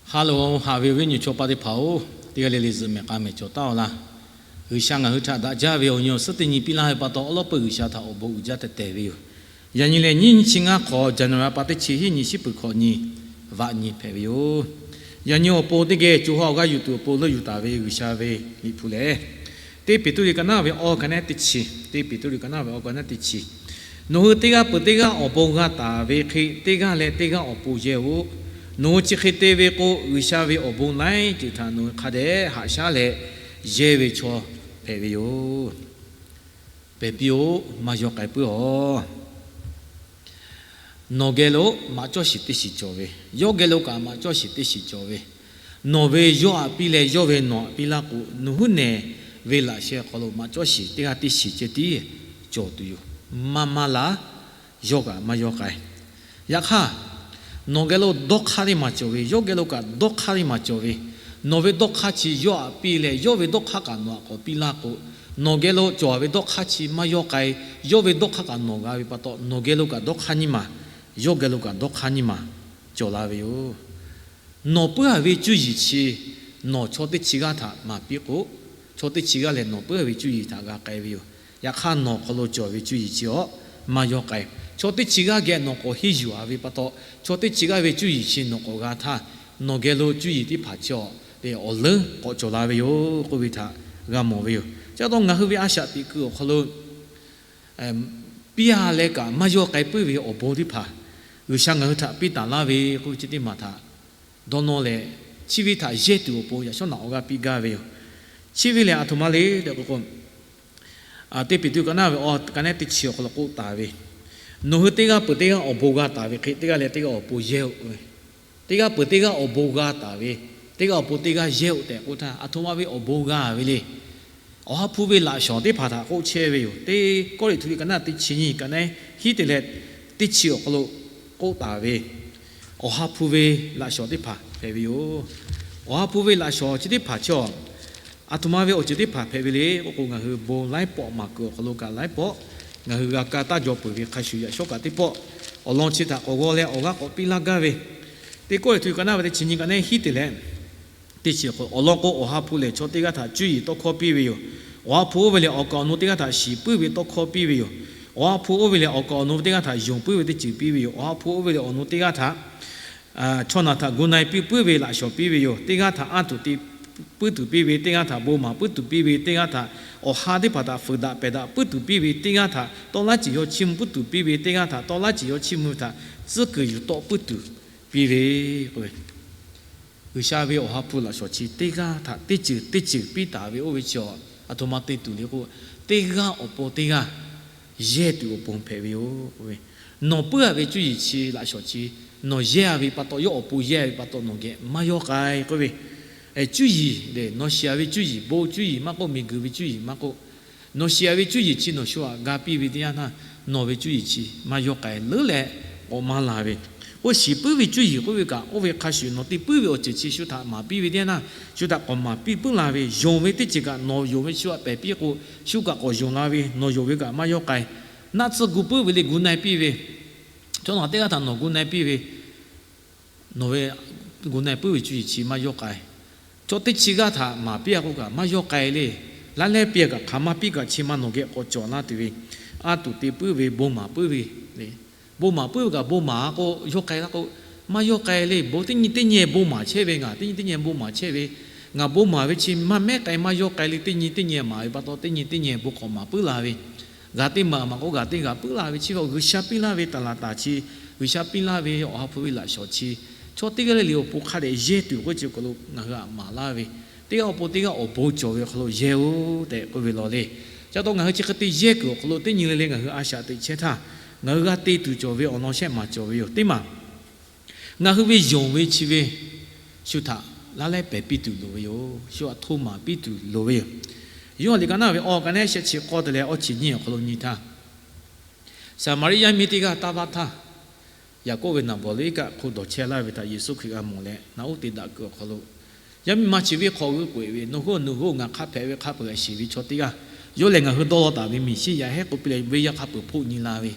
Ha loˬ, haꞈ ve awˬ viˉ nyi chaw paˆ teˇ hpaˍ-oˬ, teˇ g'aˇ le le zuhꞈ mehˍ k'a mehˍ cawˬ taˉ-aw laˇ. G'uiˬsha ngaˬ hui htaꞈ daꞈ jaˇ ve awˬ nyi awˬ suhˉ teˇ nyi piˇ laˇ ve pa taw, awˉ lawˉ peuˇ G'uiˬsha htaꞈ awˬ bon uiˍ jaˇ tehˬ tehˬ ve yoˬ. Yaꞈ nyi lehˬ, nyiˇ nyi chi ngaˇ hk'awꞈ, January pa teˇ chi hiˉ nyi, shiˉ peuˬ hkawꞈ nyi, vaꞈ nyi hpehꞈ ve yoˬ. Yaꞈ nyi awˬ pon teˇ geh co ha awˬ g'aˇ yuˬ tuˬ awˬ pon leuˆ yuˬ taˍ ve G'uiˬsha ve Liꞈ hpu lehˬ, teˇ Peˍtruˆ liꞈ ka naˉ ve awˬ ka naˉ teˇ chi, teˇ Peˍtruˆ liꞈ ka naˉ ve awˬ ka naˉ teˇ chi, Nawˬ hui teˇ g'aˇ peuˬ teˇ g'aˇ awˬ bon g'a taˍ ve hk'e, teˇ g'aˇ leh teˇ g'aˇ awˬ pon yehˇ-oˆ. Nawˬ hui chi hk'e te ve k'o, G'uiˬsha ve awˬ bon laiˉ ceuˬ htaꞈ nawˬ hui hk'a dehꞈ haꞈ shaˉ leh yehˇ ve chaw hpehꞈ ve yoˬ. Pehˬ piˇ-oˆ, maˇ yawˇ k'ai puiˉ-aˬ. Nawˬ geh lo maꞈ cawˇ shiˍ teˇ shiˍ cawˬ ve, yawˇ geh lo kaꞈ maꞈ cawˇ shiˍ teˇ shiˍ cawˬ ve, nawˬ ve yawˇ aꞈ piˇ leh yawˇ ve nawˬ aꞈ piˇ laˇ k'o, nawˬ huiˉ nehˬ ve laꞈ sheh awˬ hk'aw lo maꞈ cawˇ shiˍ teˇ g'aˇ teˇ shiˍ ceh tiˉ cawˬ tuˬ yoˬ. Maˇ maˇ laˇ, yawˇ kaꞈ maˇ yawˇ k'ai. Yaꞈ hk'aˇ, nawˬ geh lo dawˇ hk'aˇ teˇ maˬ cawˬ ve, yawˇ geh lo kaꞈ dawˇ hk'aˇ teˇ maˬ cawˬ ve, nawˬ ve dawˇ hk'aˇ chi yawˇ aꞈ piˇ leh, yawˇ ve dawˇ hk'aˇ kaꞈ nawˬ aꞈ k'awꞈ piˇ laˇ k'o, nawˬ geh lo cawˬ ve dawˇ hk'aˇ chi maˇ yawˇ k'ai, yawˇ ve dawˇ hk'aˇ kaꞈ nawˬ g'a ve pa taw, nawˬ geh lo kaꞈ dawˇ hk'aˇ nyiˇ maˬ, yawˇ geh lo kaꞈ dawˇ hk'aˇ nyiˇ maˬ cawˬ la ve yoˬ. Nawˬ puiˉ-a ve cuˇ yiˍ chi nawˬ chaw teˇ chi g'aˇ htaꞈ maˍ piˇ k'o, chaw teˇ chi g'aˇ lehˬ nawˬ puiˉ-a ve cuˇ yiˍ htaꞈ g'a k'ai ve yoˬ. Yaꞈ hk'aˇ, nawˬ hk'aw lo cawˬ ve cuˇ yiˍ chi-aˬ, maˇ yawˇ k'ai. Chaw teˇ chi g'aˇ geh nawˬ k'awꞈ henˇ yuˬ-a ve pa taw, chaw teˇ chi g'aˇ ve cuˇ yiˍ chi nawˬ k'awꞈ g'a htaˇ, nawˬ geh lo cuˇ yiˍ teˇ hpaˍ chi-aˬ, awˬ leuˉ k'awꞈ cawˬ la ve yoˬ k'oˆ ve htaꞈ g'a mawˬ ve yoˬ. Chi pa taw, ngaˬ hui ve a shaꞈ teꞈ kuiˬ awˬ hk'aw lo piˇ-a leh kaꞈ maˇ yawˇ k'ai puiˉ ve awˬ bon teˇ hpaˍ, G'uiˬsha ngaˬ hui htaꞈ piˇ taˍ laˇ ve k'oˆ ve chi teˇ maˬ htaꞈ dawˇ nawˇ leh, chi ve htaꞈ yehˇ tuˬ awˬ pon yaꞈ shawˉ naꞈ awˬ g'aˇ piˇ gaˇ ve yoˬ. Chi ve lehˬ, aˬ htoꞈ ma le tehꞈ k'o k'o, teˇ Peˍtruˆ ka naˉ ve awˬ ka naˉ teˇ chi awˬ hk'aw lo k'oˆ taˍ ve, Nawˬ hui teˇ g'aˇ peuˬ teˇ g'aˇ awˬ bon g'a taˍ ve hk'e, teˇ g'aˇ leh teˇ g'aˇ awˬ pon yehˇ-oˆ. Teˇ g'aˇ peuˬ teˇ g'aˇ awˬ bon g'a taˍ ve, teˇ g'aˇ awˬ pon teˇ g'aˇ yehˇ-oˆ tehꞈ k'oˆ htaˇ, aˬ htoꞈ ma ve awˬ bon g'a ve le. Awˬ ha hpu ve laꞈ shawnˍ teˇ hpaˍ htaꞈ k'oˆ chehˇ ve yoˬ. Teˇ Kawˇrenˍhtuˆ liꞈ ka naˉ teˇ chi nyi ka naˉ hiˉ te leh teˇ chi awˬ hk'aw lo k'oˆ taˍ ve, Awˬ ha hpu ve laꞈ shawnˍ teˇ hpaˍ hpehꞈ ve yoˬ. Awˬ ha hpu ve laꞈ shawnˍ chi teˇ hpaˍ chi-aˬ, aˬ htoꞈ ma ve awˬ ceuˬ teˇ hpaˍ hpehꞈ ve le k'oˆ k'o, ngaˬ hui bon laiˉ pawˆ maˍ kuiˬ awˬ hk'aw lo kaꞈ laiˉ pawˆ, ngaˬ hui g'a kaˇ taˇ jaw peuˬ ve hk'a shuˍ yaꞈ shawˉ kaꞈ teˇ pawˆ, awˬ lawn chi htaꞈ k'awꞈ g'aw leh awˬ g'aˇ k'awꞈ piˇ laˇ gaˇ ve, Teˇ Kawˇrenˍhtuˆ ka naˉ ve teˇ chi nyi ka naˉ hiˉ te leh teˇ chi awˬ hk'aw lo, awˬ lawn k'o, Awˬ ha hpu lehˬ chaw teˇ g'aˇ htaꞈ cuˇ yiˍ tawˇ hkawˇ piˇ ve yoˬ. Awˬ ha hpu oˇ ve lehˬ awˬ kaˍ awˬ nu teˇ g'aˇ htaꞈ shiˍ puiˉ ve tawˇ hkawˇ piˇ ve yoˬ. Awˬ ha hpu oˇ ve lehˬ awˬ kaˍ awˬ nu teˇ g'aˇ htaꞈ yonˍ puiˉ ve teˇ ceuˬ piˇ ve yoˬ. Awˬ ha hpu oˇ ve lehˬ awˬ nu teˇ g'aˇ htaꞈ chaw naˬ htaꞈ gu na-e piˇ puiˉ ve laꞈ shawnˍ piˇ ve yoˬ. Teˇ g'aˇ htaꞈ anˇ tuˬ te puiˉ tuˬ piˇ ve, teˇ g'aˇ htaꞈ bon maˍ puiˉ tuˬ piˇ ve, teˇ g'aˇ htaꞈ awˬ ha teˇ hpaˍ htaꞈ fuiˍ daꞈ pehˬ daꞈ puiˉ tuˬ piˇ ve, teˇ g'aˇ htaꞈ tawˇ laˇ ceuˬ yaw chiˇ mvuh puiˉ tuˬ piˇ ve, teˇ g'aˇ htaꞈ tawˇ laˇ ceuˬ yaw chiˇ mvuh ve htaꞈ tcuhˉ kuiˬ yuˬ tawˆ puiˉ tuˬ piˇ ve k'o, G'uiˬsha ve Awˬ ha hpu laꞈ shawnˍ chi teˇ g'aˇ htaꞈ teˇ ceuˬ teˇ ceuˬ piˇ taˍ ve oˇ ve chi-aˬ, aˬ htoꞈ ma te tuˬ le k'o, teˇ g'aˇ awˬ pon teˇ g'aˇ yehˇ tuˬ awˬ pon hpehꞈ ve yoˬ. Nawˬ puiˉ-a ve cuˇ yiˍ chi laꞈ shawnˍ chi nawˬ yehˇ-a ve pa taw, yawˇ awˬ pon yehˇ ve pa taw nawˬ geh maˇ yawˇ k'ai k'oˆ ve, cuˇ yiˍ lehˬ nawˬ shiˍ-a ve cuˇ yiˍ, bon cuˇ yiˍ maˇ k'oˆ, miˬguiˬ ve cuˇ yiˍ maˇ k'oˆ, nawˬ shiˍ-a ve cuˇ yiˍ chi nawˬ shu htaꞈ ga piˇ ve teˇ yanˇ htaˇ, nawˬ ve cuˇ yiˍ chi maˇ yawˇ k'ai leuˉ leh k'awꞈ maˇ la ve. K'o shiˍ puiˉ ve cuˇ yiˍ k'oˆ ve kaꞈ, oˇ ve hk'a shuˍ nawˬ te puiˉ ve awˬ ceuˬ chi shu htaꞈ maˍ piˇ ve teˇ yanˇ htaˇ, shu htaꞈ k'awꞈ maˍ piˇ puiˉ la ve, yonˍ ve teˇ ceuˬ kaꞈ nawˬ yonˍ ve shu htaꞈ pehˬ piˇ k'o, shu kaꞈ k'awꞈ yonˍ la ve, nawˬ yonˍ ve kaꞈ maˇ yawˇ k'ai. Naˆ tsuhˇ gu puiˉ ve le gu na-e piˇ ve, chaw naˬ teˇ g'aˇ htaꞈ nawˬ gu na-e piˇ ve, nawˬ ve gu na-e puiˉ ve cuˇ yiˍ chi maˇ yawˇ k'ai. Chaw teˇ chi g'aˇ htaꞈ maˍ piˇ-a k'oˆ kaꞈ maˇ yawˇ k'ai le. Laˇ lehˉ piˇ-a kaꞈ hk'aˬ ma piˇ kaꞈ chi ma nawˬ geh k'awꞈ cawˬ laˇ tuˬ ve, anˇ tuˬ te puiˉ ve bon maˍ puiˉ ve le. Bon maˍ puiˉ ve kaꞈ bon maˍ-a k'o, yawˇ k'ai laˇ k'o, maˇ yawˇ k'ai le. Bon teˇ nyi teˇ nyi bon maˍ chehˇ ve, ngaˬ teˇ nyi teˇ nyi bon maˍ chehˇ ve, ngaˬ bon maˍ ve chi maˇ mehˉ k'ai maˇ yawˇ k'ai le. Teˇ nyi teˇ nyi maˍ ve pa taw teˇ nyi teˇ nyi bon k'awꞈ maˍ puiˉ la ve, g'a teˇ maˍ maˍ k'o g'a teˇ g'a puiˉ la ve, chi ve G'uiˬsha piˇ laˇ ve taˍ laˍ taˍ chi, G'uiˬsha piˇ laˇ ve Awˬ ha hpu ve laꞈ shawnˍ chi, chaw teˇ g'aˇ le le awˬ pon hk'a dehꞈ yehˇ tuˬ k'oˆ chi awˬ hk'aw lo ngaˬ hui htaꞈ maˍ laˇ ve, teˇ g'aˇ awˬ pon teˇ g'aˇ awˬ bon cawˬ ve awˬ hk'aw lo yehˇ-oˆ tehꞈ k'oˆ ve law le. Chi pa taw ngaˬ hui chi hk'e te yehˇ kuiˬ awˬ hk'aw lo teˇ nyi le le ngaˬ hui a shaꞈ teꞈ chehˇ htaˇ, ngaˬ hui g'a te tuˬ cawˬ ve awˬ lawn shehˆ maˬ cawˬ ve yoˬ. Teˇ maˬ, ngaˬ hui ve yonˍ ve chi ve shu htaꞈ laˇ lehˉ pehˬ piˇ tuˬ loˍ ve yoˬ. Shu htaꞈ hto maˍ piˇ tuˬ loˍ ve yoˬ. Yoˇhanˬ liꞈ ka naˉ ve awˬ ka naˉ shehˆ chi k'awˇ te leh awˇ chi nyiˇ awˬ hk'aw lo nyi htaˇ, Saˍmaˍriˆ yaˇ miˇ teˇ g'aˇ taˇ vaˇ htaˇ, Yaˍkoˆ ve naˍ bawˍ leuˉ kaˆ hk'oˆ dawˬ chehˇ laˇ ve htaꞈ Yeˍsuˆ Hkriꞈ g'a mawˬ leh, naꞈ uˉ te daꞈ kuiˬ awˬ hk'aw lo, yaˇ miˇ ma chi venˇ hk'aw g'uiˇ k'oꞈ-e ve, Nawˬ hui, nawˬ hui ngaˬ hk'a hpehꞈ ve hk'a peu-eˬ shiˍ ve chaw teˇ g'aˇ, yawˇ lehˬ ngaˬ hui dawˇ law taˍ ve Meˍsiˉyaꞈ hehˉ k'oˆ piˇ leh, venˇ yaˇ hk'a peu-eˬ hpoˆ nyi la ve,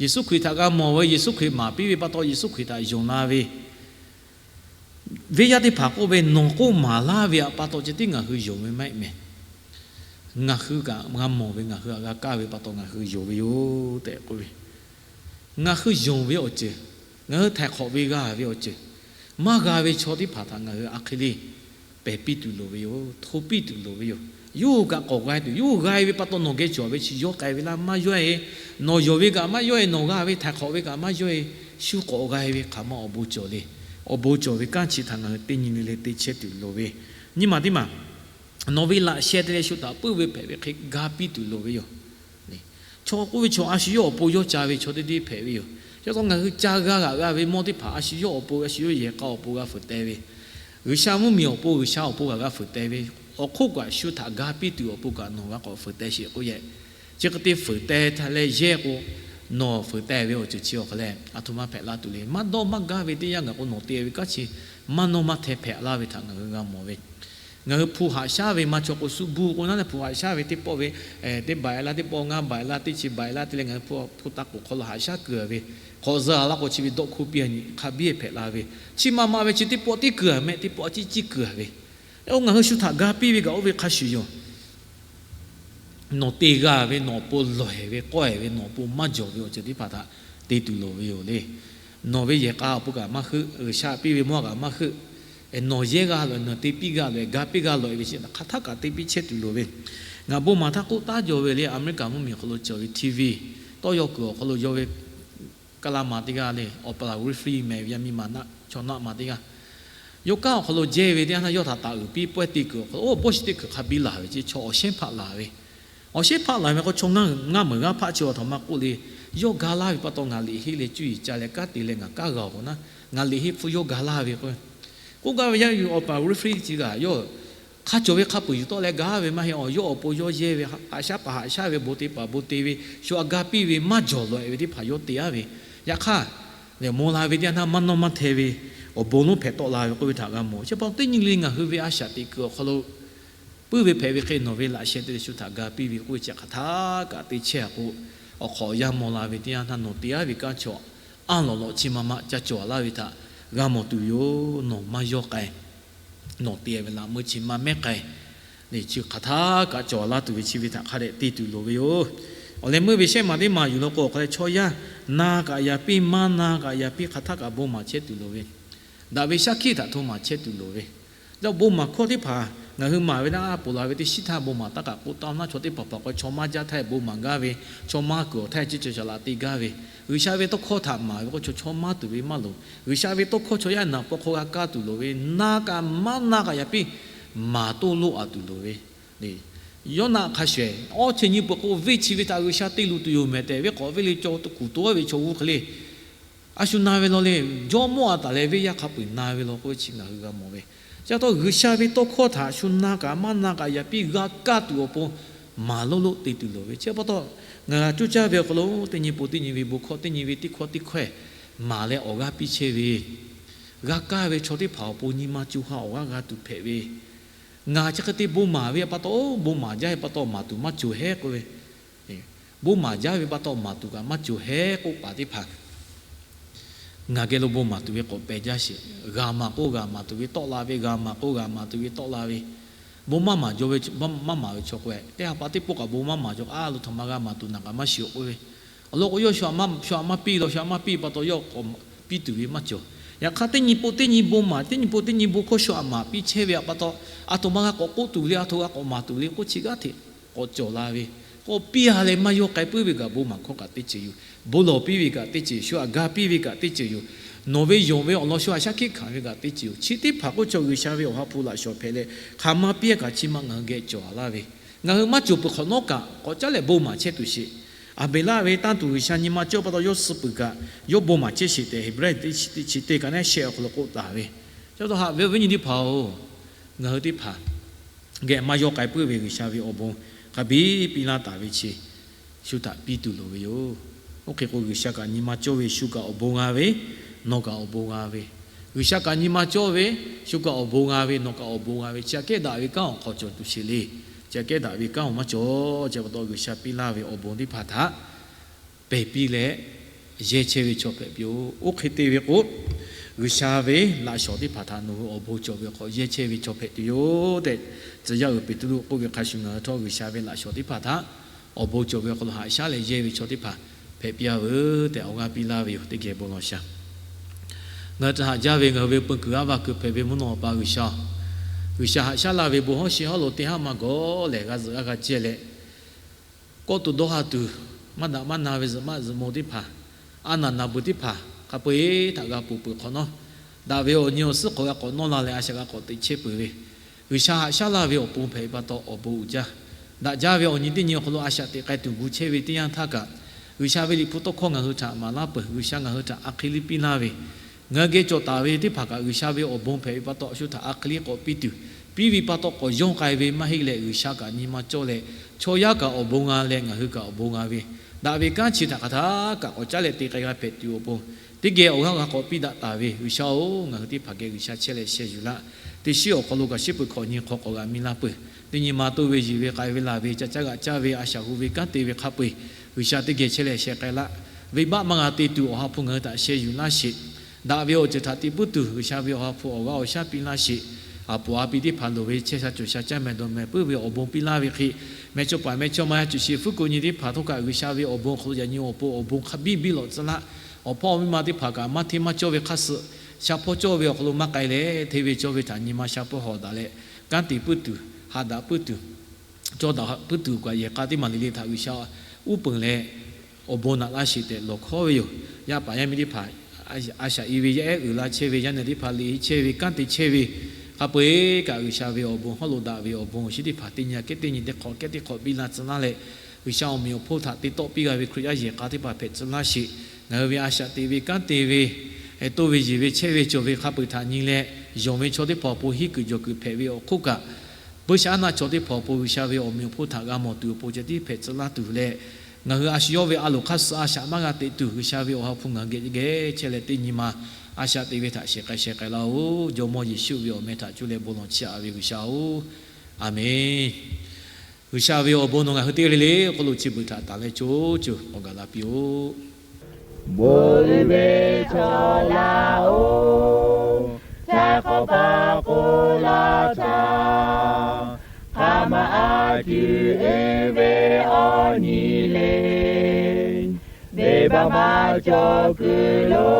Yeˍsuˆ Hkriꞈ htaꞈ g'a mawˬ ve, Yeˍsuˆ Hkriꞈ maˍ piˇ ve pa taw Yeˍsuˆ Hkriꞈ htaꞈ yonˍ la ve, Venˇ yaˇ teˇ hpaˍ k'oˆ ve, nawˬ k'oˆ maˍ laˇ ve htaꞈ pa taw ceh tiˉ ngaˬ hui yonˍ ve maˇ heˆ mehˍ. Ngaˬ hui kaꞈ g'a mawˬ ve, ngaˬ hui htaꞈ g'a kaˇ ve pa taw ngaˬ hui yonˍ ve yoˬ tehꞈ k'oˆ ve. Ngaˬ hui yonˍ ve awˬ ceuˬ, ngaˬ hui htaiˍ hk'awꞈ ve g'a ve awˬ ceuˬ, maˇ g'a ve chaw teˇ hpaˍ htaꞈ ngaˬ hui a hk'e le pehˬ piˇ tuˬ loˍ ve yoˬ. Hto piˇ tuˬ loˍ ve yoˬ. Yawˇ hui kaꞈ k'awꞈ g'a tuˬ, yawˇ hui g'a ve pa taw nawˬ geh cawˬ ve chi yawˇ k'ai ve laˇ maˇ yawˇ-e. Nawˬ yonˍ ve kaꞈ maˇ yawˇ-e, nawˬ g'a ve htaiˍ hk'awꞈ ve kaꞈ maˇ yawˇ-e. Shu k'awꞈ g'a ve hk'aˬ ma awˬ bon cawˬ le. Awˬ bon cawˬ ve kanˉ chi htaꞈ ngaˬ hui teˇ nyi le le te chehˇ tuˬ loˍ ve. Nyi ma teˇ maˬ, nawˬ ve laꞈ sheh te leh shu htaꞈ puiˉ ve hpehꞈ ve hk'e ga piˇ tuˬ loˍ ve yoˬ. Chaw k'oˆ ve chaw a shu yawˇ awˬ pon yawˇ ca ve chaw teˇ deˇ hpehꞈ ve yoˬ. Chi pa taw ngaˬ hui ca g'a g'aꞈ g'a ve mawˇ teˇ hpaˍ a shu yawˇ awˬ pon, a shu yawˇ yehˬ k'a awˬ pon g'a fuiˍ teh ve, G'uiˬsha mvuhˇmiˬ awˬ pon, G'uiˬsha awˬ pon g'a g'a fuiˍ teh ve, awˬ hk'oˆ kaꞈ shu htaꞈ ga piˇ tuˬ awˬ pon kaꞈ nawˬ g'a k'awꞈ fuiˍ teh sheˍ k'oˆ yehˬ. Chi hk'e te fuiˍ teh htaˇ leh yehˇ k'o, nawˬ fuiˍ teh ve awˬ ceuˬ chi awˬ hk'a leh a htoꞈ ma hpehꞈ la tuˬ le. Maˇ dawˇ maˇ gaˇ ve teˇ yanˇ gaˬ k'o nawˬ te ve kanˉ chi maˇ nawˇ maˇ hteh hpehꞈ laˇ ve htaꞈ ngaˬ hui g'a mawˬ ve. Ngaˬ hui hpu haꞈ shaˉ ve maˇ chaw k'o suh buˇ k'o naˉ leh hpu haꞈ shaˉ ve teˇ pawˆ ve, teˇ baˬ e laˇ, teˇ pawˆ ngaˇ baˬ e laˇ, teˇ chi baˬ e laˇ te leh ngaˬ hui hpu hpu ta k'oˍ hk'aw lo haꞈ shaˉ kuiˬ a ve, hk'awꞈ zuh a laˇ k'o chi ve dawˆ hkuˇ piˇ a nyi hk'a biˇ hpehꞈ la ve, chi ma ma ve chi teˇ pawˆ tiˉ kuiˬ a mehˆ, teˇ pawˆ a ciˉ ciˉ kuiˬ a ve. Oˇ ngaˬ hui shu htaꞈ ga piˇ ve kaꞈ oˇ ve hk'a shuˍ yoˬ. Nawˬ te g'a ve, nawˬ awˬ pon lawˬ e ve, k'awehˬ ve, nawˬ awˬ pon maˇ jawˬ ve awˬ ceuˬ teˇ hpaˍ htaꞈ te tuˬ loˍ ve yoˬ le. Nawˬ ve yehˬ k'a awˬ pon kaꞈ maˇ heuˆ, G'uiˬsha piˇ ve mawˇ kaꞈ maˇ heuˆ. Nawˬ yehˇ g'a loꞈ, nawˬ te piˇ g'a loꞈ, ga piˇ g'a loꞈ e ve chi hk'aˬ htaˆ kaꞈ te piˇ chehˇ tuˬ loˍ ve. Ngaˬ bon maˍ htaˇ k'oˆ taˉ jaw ve le, America mvuhˇmiˬ awˬ hk'aw lo cawˬ ve TV tawˇ yaw kuiˬ awˬ hk'aw lo yaw ve kaˇ laˇ ma teˇ g'aˇ le, Oprah Winfrey meh ve yaˇ miˇ ma naˆ, chaw naˆ ma teˇ g'aˇ. Yawˇ kanˉ awˬ hk'aw lo jehˇ ve teˇ yanˇ htaˇ yawˇ htaꞈ taˍ uiˍ piˇ pawehˇ te kuiˬ awˬ hk'aw lo, oˇ bawˇ shiˍ teˇ kuiˬ hk'a biˇ laˬ ve chi chaw awˬ shehˉ hpaˆ laˬ ve. Awˬ shehˉ hpaˆ laˬ ve k'o chaw ngaˇ meuˍ g'aˇ hpaˆ chi awˬ htoꞈ ma k'oˆ le. Yawˇ ga laˇ ve pa taw ngaˬ liꞈ henˇ leh cuˇ yiˍ ca leh kanˉ te leh ngaˬ kanˉ g'a awˬ k'o naˉ, ngaˬ liꞈ henˇ hpfuhˇ yawˇ ga laˇ ve k'o, k'oˆ gaˇ ve yaˇ yuˬ Oprah Winfrey chi g'aˇ yawˇ hk'a cawˬ ve hk'a peuˬ yuˬ tawˆ leh gaˇ ve maˇ heˆ. Awˬ yawˇ awˬ pon yawˇ yehˇ ve, haꞈ shaˉ paˍ haꞈ shaˉ ve, bon te paˍ bon te ve, shu htaꞈ ga piˇ ve maˇ jawˬ loꞈ e ve teˇ hpaˍ yawˇ te aˉ ve. Yaꞈ hk'aˇ, lehˬ maw la ve teˇ yanˇ htaˇ maˇ nawˇ maˇ hteh ve awˬ bon lonˉ hpehꞈ tawˆ la ve k'oˆ ve htaꞈ g'a mawˬ. Chi pa taw teˇ nyi le ngaˬ hui ve a shaꞈ teꞈ kuiˬ awˬ hk'aw lo puiˉ ve hpehꞈ ve hk'e nawˬ ve laꞈ sheh te leh shu htaꞈ ga piˇ ve k'oˆ ve chi hk'aˬ htaˆ kaꞈ te chehˇ a k'o, awˬ hk'awꞈ yaˇ maw la ve teˇ yanˇ htaˇ nawˬ te aˉ ve kanˉ chaw aˉ lawꞈ lawꞈ chi ma ma ca cawˬ laˇ ve htaꞈ g'a mawˬ tuˬ yoˬ. Nawˬ maˇ yawˇ k'ai, nawˬ te ve laꞈ meuˇ chi maˇ mehˉ k'ai, chi hk'aˬ htaˆ kaꞈ cawˬ laˇ tuˬ ve chi ve htaꞈ hk'a dehꞈ te tuˬ loˍ ve yoˬ. Awˬ leh meuˇ ve shehˆ maˬ teˇ maˬ yuˬ law k'o awˬ hk'a leh chaw yaˇ na kaꞈ yaꞈ piˇ, maˇ na kaꞈ yaꞈ piˇ, hk'aˬ htaˆ kaꞈ bon maˍ chehˇ tuˬ loˍ ve, daꞈ ve shaˉ hkiˆ htaꞈ hto maˍ chehˇ tuˬ loˍ ve. Yaꞈ bon maˍ hkawˇ teˇ hpaˍ ngaˬ hui maˍ ve naˉ a poˬ la ve teˇ shiˉ htaˇ bon maˍ taˇ kaꞈ k'oˆ taˍ naˉ, chaw teˇ hpaˍ hpaˍ k'o chaw maˇ jaˇ htaˇ bon maˍ gaˇ ve, chaw maˇ kuiˬ awˬ htaˇ ciˇ cawˬ shaˍ laꞈ te gaˇ ve, G'uiˬsha ve tawˇ hkawˇ htaꞈ maˍ ve k'o chaw chaw maˇ tuˬ ve maˇ loˍ. G'uiˬsha ve tawˇ hkawˇ chaw yaˇ naˍ paw hk'aw g'a kaˇ tuˬ loˍ ve, na kaꞈ maˇ na kaꞈ yaꞈ piˇ maˍ toˇ loˆ a tuˬ loˍ ve. Yawˇ naˆ hk'a shuˍ ehˍ, awˇ chehˇ nyi peuˬ k'o venˇ chi ve htaꞈ G'uiˬsha te luˬ tuˬ yoˬ mehˍ tehꞈ, venˇ k'awꞈ venˇ le caw kuˬ to ve chaw g'uˇ hk'e le a shu na ve law le, jawˇmawˇ a taˍ leh venˇ yaˇ hk'a peu-eˬ na ve law k'oˆ ve chi ngaˬ hui g'a mawˬ ve. Chi pa taw G'uiˬsha ve tawˇ hkawˇ htaꞈ shu na kaꞈ maˇ na kaꞈ yaꞈ piˇ g'a kaˇ tuˬ awˬ pon maˍ loˆ loˆ te tuˬ loˍ ve. Chi pa taw ngaˬ g'a coˇ caˇ ve awˬ hk'aw lo teˇ nyi pon teˇ nyi ve bon hkawˇ, teˇ nyi ve teˇ hkawˇ teˇ hkawehˇ maˍ leh awˬ g'aˇ piˇ chehˇ ve, g'a kaˇ ve chaw teˇ hpaˍ awˬ pon nyi ma co ha awˬ g'aˇ g'a tuˬ hpehꞈ ve. Ngaˬ chi hk'e te bon maˍ ve pa taw, bon maˍ jaˇ ve pa taw maˍ tuˬ maˇ cawˬ hehˉ k'oˆ ve, bon maˍ jaˇ ve pa taw maˍ tuˬ kaꞈ maˇ cawˬ hehˉ k'oˆ paˍ teˇ hpaˍ ngaˬ geh lo bon maˍ tuˬ ve k'awꞈ pehˬ jaˇ sheˍ. G'a maˍ k'o g'a maˍ tuˬ ve tawˆ la ve, g'a maˍ k'o g'a maˍ tuˬ ve tawˆ la ve. Bon maˇ maˍ jaw ve, maˇ maˍ ve chaw k'o, teˇ ha pa teˇ pawˆ kaꞈ bon maˇ maˍ jaw a lo htaꞈ ma g'a maˍ tuˬ naˬ kaꞈ maˇ shiˍ k'oˆ ve. Awˬ lawn k'o yawˇ shu htaꞈ maˇ piˇ law, shu htaꞈ maˇ piˇ pa taw yawˇ k'awꞈ piˇ tuˬ ve maˇ cawˬ. Yaꞈ hk'aˇ teˇ nyi pon teˇ nyi bon maˍ, teˇ nyi pon teˇ nyi bon hkawˇ shu htaꞈ maˍ piˇ chehˇ ve pa taw, a htoꞈ ma g'a k'awꞈ k'oˆ tuˬ le, a htoꞈ g'a k'awꞈ maˍ tuˬ le k'oˆ chi g'aˇ hteꞈ k'awꞈ cawˬ la ve. K'awꞈ piˇ a leh maˇ yawˇ k'ai puiˉ ve kaꞈ bon maˍ hkawˇ kaꞈ teˇ ceuˬ yoˬ. Bon lawˬ piˇ ve kaꞈ teˇ ceuˬ, shu htaꞈ ga piˇ ve kaꞈ teˇ ceuˬ yoˬ. Nawˬ ve yonˍ ve awˬ lawn shu htaꞈ shaˉ hkiˆ hkanˍ ve kaꞈ teˇ ceuˬ yoˬ. Chi teˇ hpaˍ k'oˆ chaw G'uiˬsha ve awˬ ha hpu laꞈ shawˍ hpehꞈ leh hk'aˬ ma piˇ a kaꞈ chi ma ngaˬ hui geh cawˬ a laˇ ve. Ngaˬ hui maˇ cawˬ peuˬ hk'awꞈ nawˉ kaꞈ k'awꞈ caˉ leh bon maˍ chehˇ tuˬ sheˍ. Aˍbeˍlaˆ ve tanˇ tuˬ G'uiˬsha nyi ma cawˇ pa taw yawˇ suh peuˬ kaꞈ yawˇ bon maˍ chehˇ sheˍ tehꞈ Heˍbrehˇ teˇ chi teˇ ka naˉ shehˆ awˬ hk'aw lo k'oˆ taˍ ve. Chi pa taw haꞈ ve awˬ viˉ nyi teˇ hpaˍ-oˬ, ngaˬ hui teˇ hpaˍ geh maˇ yawˇ k'ai puiˉ ve G'uiˬsha ve awˬ bon hk'a biˇ piˇ laˇ taˍ ve chi shu htaꞈ piˇ tuˬ loˍ ve yoˬ. Oˇ hk'e k'o G'uiˬsha kaꞈ nyi ma cawˇ ve shu kaꞈ awˬ bon g'a ve, nawˬ kaꞈ awˬ bon g'a ve. G'uiˬsha kaꞈ nyi ma cawˇ ve, shu kaꞈ awˬ bon g'a ve, nawˬ kaꞈ awˬ bon g'a ve. Chi aꞈ kehˉ daꞈ ve kanˉ awˬ hk'aw cawˬ tuˬ sheˍ le. Chi aꞈ kehˉ daꞈ ve kanˉ awˬ maˇ cawˬ. Chi pa taw G'uiˬsha piˇ laˇ ve awˬ bon teˇ hpaˍ htaꞈ pehˬ piˇ leh yehˇ chehˇ ve chaw hpehꞈ piˇ-oˬ. Oˇ hk'e te ve k'o, G'uiˬsha ve laꞈ shawnˍ teˇ hpaˍ htaꞈ nawˬ hui awˬ bon cawˬ ve awˬ hk'aw yehˇ chehˇ ve chaw hpehꞈ tuˬ yoˬ tehꞈ, tcuh yaˇ uiˍ Peˍtruˆ k'oˆ ve hk'a shuˍ ngaˬ hui htawˇ G'uiˬsha ve laꞈ shawnˍ teˇ hpaˍ htaꞈ awˬ bon cawˬ ve awˬ hk'aw lo haꞈ shaˉ leh yehˇ ve chaw teˇ hpaˍ hpehꞈ piˇ-a veuˬ tehꞈ awˬ g'aˇ piˇ laˇ ve yoˬ. Teˇ geh bon lawˬ shaˍ. Ngaˬ hui htaꞈ haꞈ jaˇ ve ngaˬ hui ve peu kuiˬ aˉ vaˇ kuiˬ hpehꞈ ve mvuhˇ naw awˬ pa G'uiˬsha, G'uiˬsha haꞈ shaˉ laˇ ve bon hawˉ shi hawˉ lo teˇ haˉ maˇ gawˬ lehˬ g'a zuhꞈ g'a g'a cehˇ leh, kawˆ tuˬ dawˇ ha tuˬ, maˇ daꞈ maˇ na ve zuhꞈ maˆ zuhꞈ mo teˇ hpaˍ, a naˬ naˬ beuˬ teˇ hpaˍ hk'a peu-eˬ htaꞈ g'a ponˬ peuˬ hk'awꞈ nawˉ, daꞈ ve awˬ nyi awˬ suhˉ k'awꞈ g'a k'awꞈ nawˇ la leh a shaꞈ g'a k'awꞈ teꞈ chehˇ peuˬ ve, G'uiˬsha haꞈ shaˉ laˇ ve awˬ pon hpehꞈ ve pa taw awˬ bon uiˍ jaˇ. Daꞈ jaˇ ve awˬ nyi teˇ nyi awˬ hk'aw lo a shaꞈ teꞈ k'ai tuˬ gu chehˇ ve teˇ yanˇ htaˇ kaꞈ, G'uiˬsha ve Liꞈ hpu tawˇ hkawˇ ngaˬ hui htaꞈ maˍ laˇ peuˬ. G'uiˬsha ngaˬ hui htaꞈ a hk'e liˇ piˇ laˇ ve, ngaˬ hui geh cawˬ taˍ ve teˇ hpaˍ kaꞈ G'uiˬsha ve awˬ bon hpehꞈ ve pa taw shu htaꞈ a hk'e liˇ k'awꞈ piˇ tuˬ, piˇ ve pa taw k'awꞈ yawˇ k'ai ve maˇ heˆ leh, G'uiˬsha kaꞈ nyi ma cawˇ leh, chaw yaˇ kaꞈ awˬ bon g'a leh ngaˬ hui kaꞈ awˬ bon g'a ve, daꞈ ve kanˉ chi htaꞈ hk'aˬ htaˇ kaꞈ k'awꞈ caˉ leh te k'ai g'a hpehꞈ tuˬ awˬ pon, teˇ geh awˬ g'aˇ g'a k'awꞈ piˇ daꞈ taˍ ve G'uiˬsha-oˬ, ngaˬ hui teˇ hpaˍ geh G'uiˬsha chehˇ leh sheh yuˬ laˇ. Teˇ shiˉ awˬ hk'aw lo kaꞈ shiˉ peuˬ hkawꞈ nyi hk'aw k'awꞈ g'a miˇ laˇ peuˬ. Teˇ nyi ma toˇ ve yiˬ ve k'ai ve laˬ ve ca caˉ g'aꞈ caˇ ve a shaꞈ hu ve kanˉ te ve hk'a peu-eˬ, G'uiˬsha teˇ geh chehˇ leh sheh k'ai laˇ. Venˇbaˆ maˇ g'a te tuˬ Awˬ ha hpu ngaˬ hui htaꞈ sheh yuˬ laˇ sheˍ. Daꞈ ve awˬ ceuˬ htaꞈ te puiˉ tuˬ G'uiˬsha ve Awˬ ha hpu awˬ g'aˇ awˬ shaˉ piˇ laˇ sheˍ. Aˬ poˍ a pi teˇ hpaˍ loˍ ve chehˇ sha cawˬ sha caˇ mehˍ dawˬ mehˍ puiˉ ve awˬ bon piˇ laˇ ve hk'e, mehˇchawˇ paˍ mehˇchawˇma yaˇ cuˬ sheˍ fuˉ ko nyi teˇ hpaˍ htawˇ kaꞈ G'uiˬsha ve awˬ bon awˬ hk'aw lo yaꞈ nyi awˬ pon awˬ bon hk'a biˇ biˇ lawꞈ tcuh laˇ. Awˬ hpawˇ awˬ miˇ ma teˇ hpaˍ kaꞈ maˇ hteˇ maˇ cawˇ ve hk'a suh, sha hpawˇ cawˇ ve awˬ hk'aw lo maˇ k'ai leh, hteˇ ve cawˇ ve htaꞈ nyi ma sha pawˇ hawˍ daꞈ leh, kanˉ te puiˉ tuˬ, haꞈ daꞈ puiˉ tuˬ, cawˇ daꞈ puiˉ tuˬ kaꞈ yehˬ k'a teˇ maˬ le le htaꞈ G'uiˬsha uˉ peunˍ leh awˬ bon naꞈ laˇ sheˍ tehꞈ lawˬ hkawˉ ve yoˬ. Yaˇ paˍ yaˇ miˇ teˇ hpaˍ a shaꞈ i ve yaˇ ehˉ uiˍ la chehˇ ve, yaˇ nehˬ teˇ hpaˍ liꞈ i chehˇ ve, kanˉ te chehˇ ve, hk'a peu-eˬ kaꞈ G'uiˬsha ve awˬ bon hawˉ lo daꞈ ve awˬ bon awˬ shinˉ teˇ hpaˍ teˇ nyi kehˉ teˇ nyi teˇ hk'awꞈ kehˉ teˇ hk'awꞈ biˇ la tcuh laˇ leh, G'uiˬsha awˬ meꞈ awˬ hponˇ htaꞈ te tawˆ piˇ g'a ve Hkriꞈ yaˇ yehˬ k'a teˇ hpaˍ hpehꞈ tcuh laˇ sheˍ. Ngaˬ hui ve a shaꞈ teꞈ ve kanˉ te ve, toˇ ve yiˬ ve chehˇ ve cawˬ ve hk'a peu-eˬ htaꞈ nyi leh, yonˍ ve chaw teˇ hpaˍ awˬ pon hiˉ kuiˬ jawˬ kuiˬ hpehꞈ ve awˬ hk'oˆ kaꞈ, buiˇshaˆaˉnaˆ chaw teˇ hpaˍ awˬ pon G'uiˬsha ve awˬ meꞈ awˬ hponˇ htaꞈ g'a mawˬ tuˬ awˬ pon ceh tiˉ hpehꞈ tcuh laˇ tuˬ leh, ngaˬ hui a shu yawˇ ve a loˍ hk'aˇ suh a shaꞈ maˇ g'a teꞈ tuˬ, G'uiˬsha ve Awˬ ha hpu ngaˬ hui geh geh chehˇ leh teˇ nyi ma a shaꞈ teꞈ ve htaꞈ sheˍ k'ai sheh k'ai laˇ-oˬ. Jawˇmawˇ Yeˍsuˆ ve awˬ meh htaꞈ cuˇ leh bon lawˬ chiˇ aꞈ ve G'uiˬsha-oˬ, Aˍmenˍ. G'uiˬsha ve awˬ bon nawˬ ngaˬ hui teˇ g'aˇ le le awˬ hk'aw lo chi beuꞈ htaꞈ tanˬ leh co co k'awꞈ gaˬ la piˇ-oˆ. Bon uiˍ ve chaw laˇ-oˬ, htaiˍ hk'awꞈ paˍ k'oˆ laˇ htaˇ, hk'aˬ ma a tuˬ uiˍ ve awˬ nyi le. Venˇbaˆ maˇ cawˬ kuiˬ lo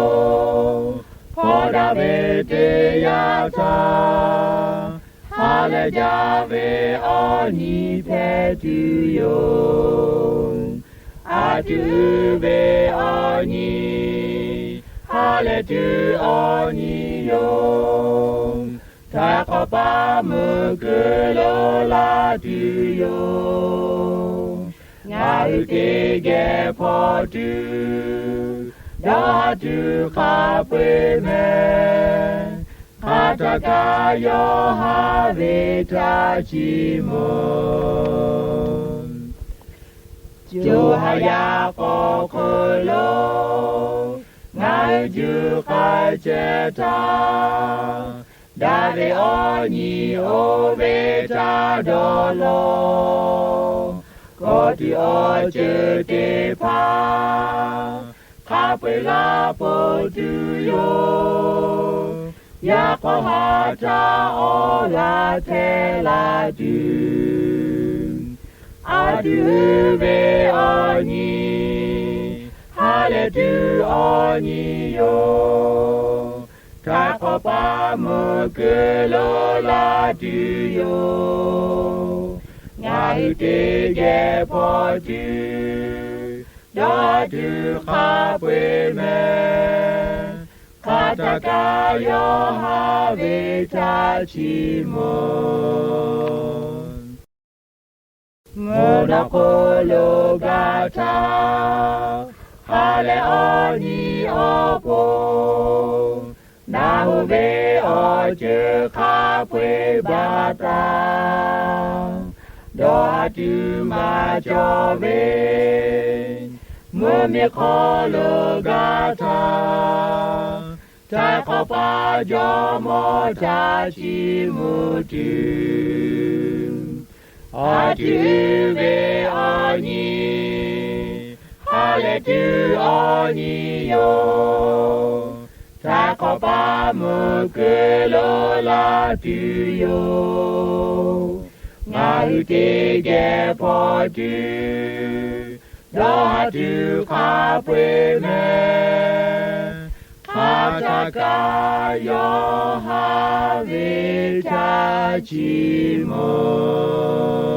hpawˇ daꞈ ve teˇ yanˇ htaˇ, ha lehˬ jaˇ ve awˬ nyi hpehꞈ tuˬ yoˬ. A tuˬ uiˍ ve awˬ nyi, ha lehˬ tuˬ awˬ nyi yoˬ. Htaiˍ hk'awꞈ paˍ meuꞈ kuiˬ lo laˇ tuˬ yoˬ. Ngaˬ hui teˇ geh hpaw tuˬ, dawˇ ha tuˬ hk'a peu-eˬ mehˍ. Hk'aˬ htaˇ kaꞈ yawˇ haꞈ ve htaꞈ chiˇ mvuh. Co ha yaˇ k'awꞈ hk'eun lo ngaˬ hui juˇ k'ai chehˇ htaˇ, daꞈ ve awˬ nyi oˇ ve htaꞈ dawˇ law. Kawˆ tuˬ awˬ ceuˬ teˇ hpaˍ hk'a peu-eˬ laˇ pon tuˬ yoˬ. Yaꞈ hk'aˇ ha htaˇ awˬ g'aˇ hteˇ la tuˬ, a tuˬ uiˍ ve awˬ nyi, ha lehˬ tuˬ awˬ nyi yoˬ. Htaiˍ hk'awꞈ paˍ meuꞈ kuiˬ lo laˇ tuˬ yoˬ. Ngaˬ hui teˇ geh hpaw tuˬ, dawˇ tuˬ hk'a peu-eˬ mehˍ. Hk'aˬ htaˇ kaꞈ yawˇ haꞈ ve htaꞈ chiˇ mvuh. Mvuhˇ naw hk'oˆ lo gaˬ htaˇ, ha lehˬ awˬ nyi awˬ pon, naˬ hoꞈ ve awˬ ceuˬ hk'a peu-eˬ baˬ taˍ. Dawˇ ha tuˬ maˇ cawˬ ve mvuhˇ miˬ hk'aw lo gaˬ htaˇ, htaiˍ hk'awꞈ paˍ jawˇmawˇ htaꞈ chiˇ mvuh tuˬ, a tuˬ uiˍ ve awˬ nyi, ha lehˬ tuˬ awˬ nyi yoˬ. Htaiˍ Awˬ pa meuꞈ keu lo la tuˬ yoˬ. Ngaˬ hui teˇ geh hpaw tuˬ dawˇ haˍ tuˬ hk'a peu-eˬ mehˍ. Hk'a htaˇ kaꞈ yawˇ haꞈ ve caˇ ciˇ mawˬ.